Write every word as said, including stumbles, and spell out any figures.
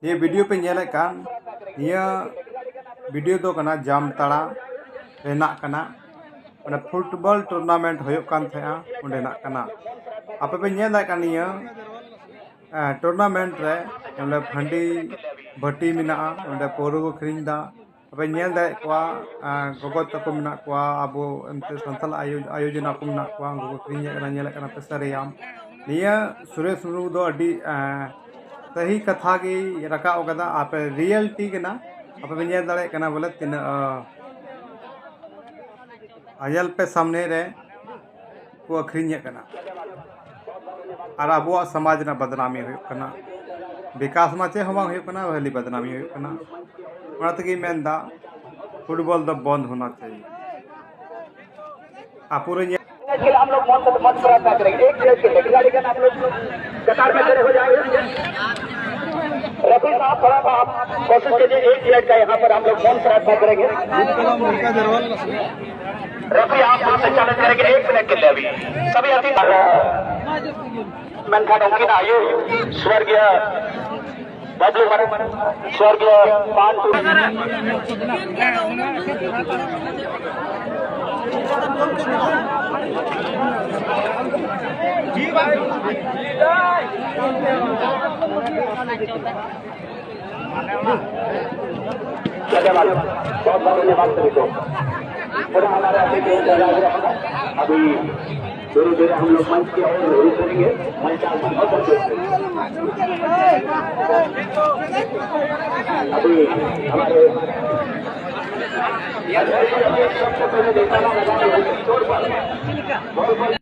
ᱱᱤᱭᱟᱹ ᱵᱷᱤᱰᱤᱭᱳ ᱯᱮ ᱧᱮᱞᱮᱫ ᱠᱟᱱ, ᱱᱤᱭᱟᱹ ᱵᱷᱤᱰᱤᱭᱳ ᱫᱚ ᱠᱟᱱᱟ ᱡᱟᱢᱛᱟᱲᱟ ᱨᱮᱱᱟᱜ ᱠᱟᱱᱟ᱾ ᱚᱸᱰᱮ ᱯᱷᱩᱴᱵᱚᱞ ᱴᱩᱨᱱᱟᱢᱮᱱᱴ ᱦᱩᱭᱩᱜ ᱠᱟᱱ ᱛᱟᱦᱮᱸᱜᱼᱟ, ᱚᱸᱰᱮᱱᱟᱜ ᱠᱟᱱᱟ᱾ ᱟᱯᱮ ᱯᱮ ᱧᱮᱞ ᱫᱟᱲᱮᱭᱟᱜ ᱠᱟᱱ ᱱᱤᱭᱟᱹ ᱴᱩᱨᱱᱟᱢᱮᱱᱴ ᱨᱮ ᱚᱸᱰᱮ ᱦᱟᱺᱰᱤ ᱵᱷᱟᱹᱴᱤ ᱢᱮᱱᱟᱜᱼᱟ, ᱚᱸᱰᱮ ᱯᱟᱹᱣᱨᱟᱹ ᱠᱚ ᱟᱹᱠᱷᱨᱤᱧ ᱮᱫᱟ᱾ ᱟᱯᱮ ᱧᱮᱞ ᱫᱟᱲᱮᱭᱟᱜ ᱠᱚᱣᱟ, ᱜᱚᱜᱚ ᱛᱟᱠᱚ ᱢᱮᱱᱟᱜ ᱠᱚᱣᱟ, ᱟᱵᱚ ᱮᱱᱛᱮ ᱥᱟᱱᱛᱟᱲ ᱟᱭᱳ ᱟᱭᱳ ᱡᱚᱱᱟ ᱠᱚ ᱢᱮᱱᱟᱜ ᱠᱚᱣᱟ, ᱩᱱᱠᱩ ᱠᱚ ᱟᱹᱠᱷᱨᱤᱧᱮᱫ ᱠᱟᱱᱟ, ᱧᱮᱞᱮᱫ ᱠᱟᱱᱟ ᱯᱮ ᱥᱟᱹᱨᱤᱭᱟᱢ᱾ ᱱᱤᱭᱟᱹ ᱥᱩᱨᱮᱥ ᱢᱩᱨᱢᱩ ᱫᱚ ᱟᱹᱰᱤ ᱥᱟᱹᱦᱤ ᱠᱟᱛᱷᱟ ᱜᱮᱭ ᱨᱟᱠᱟᱵ ᱟᱠᱟᱫᱟ, ᱟᱯᱮ ᱨᱤᱭᱮᱞᱴᱤ ᱠᱟᱱᱟ᱾ ᱟᱯᱮ ᱯᱮ ᱧᱮᱞ ᱫᱟᱲᱮᱭᱟᱜ ᱠᱟᱱᱟ ᱵᱚᱞᱮ ᱛᱤᱱᱟᱹᱜ, ᱧᱮᱞ ᱯᱮ ᱥᱟᱢᱱᱮ ᱨᱮ ᱠᱚ ᱟᱹᱠᱷᱨᱤᱧᱮᱫ ᱠᱟᱱᱟ᱾ ᱟᱨ ᱟᱵᱚᱣᱟᱜ ᱥᱚᱢᱟᱡᱽ ᱨᱮᱱᱟᱜ ᱵᱟᱫᱱᱟᱢᱤ ᱦᱩᱭᱩᱜ ᱠᱟᱱᱟ, ᱵᱤᱠᱟᱥ ᱢᱟ ᱪᱮᱫ ᱦᱚᱸ ᱵᱟᱝ ᱦᱩᱭᱩᱜ ᱠᱟᱱᱟ, ᱠᱷᱟᱹᱞᱤ ᱵᱟᱫᱱᱟᱢᱤ ᱦᱩᱭᱩᱜ ᱠᱟᱱᱟ᱾ ᱚᱱᱟ ᱛᱮᱜᱮᱧ ᱢᱮᱱᱫᱟ, ᱯᱷᱩᱴᱵᱚᱞ ᱫᱚ ᱵᱚᱱᱫ ᱦᱳᱱᱟ ᱪᱟᱦᱤᱭᱮ᱾ ᱟᱯᱩᱨᱮ ᱧᱮᱞ के लिए हम लोग मौन मौन प्रार्थना करेंगे। एक मिनट के लिए खिलाड़ी गण आप लोग कतार में खड़े हो जाएंगे। रफी साहब, थोड़ा सा आप कोशिश कीजिए, एक मिनट का यहाँ पर हम लोग मौन प्रार्थना करेंगे। रफी, आप संचालन करेंगे एक मिनट के लिए अभी। सभी अतिथि ᱢᱮᱱᱠᱷᱟᱱ ᱩᱱᱠᱤᱱᱟᱜ ᱟᱭᱳ ᱥᱣᱚᱨᱜᱤᱭᱟ ᱵᱟᱵᱞᱩ ᱢᱟᱨᱰᱤ, ᱥᱣᱚᱨᱜᱤᱭᱟ ᱯᱟᱱ ᱴᱩᱰᱩ᱾ धन्यवाद, बहुत बहुत धन्यवाद सभी को। पूरा हमारा अभी अभी धीरे धीरे हम लोग मंच की ओर रुख करेंगे। मंच आप अभी हमारे सबसे पहले देखा था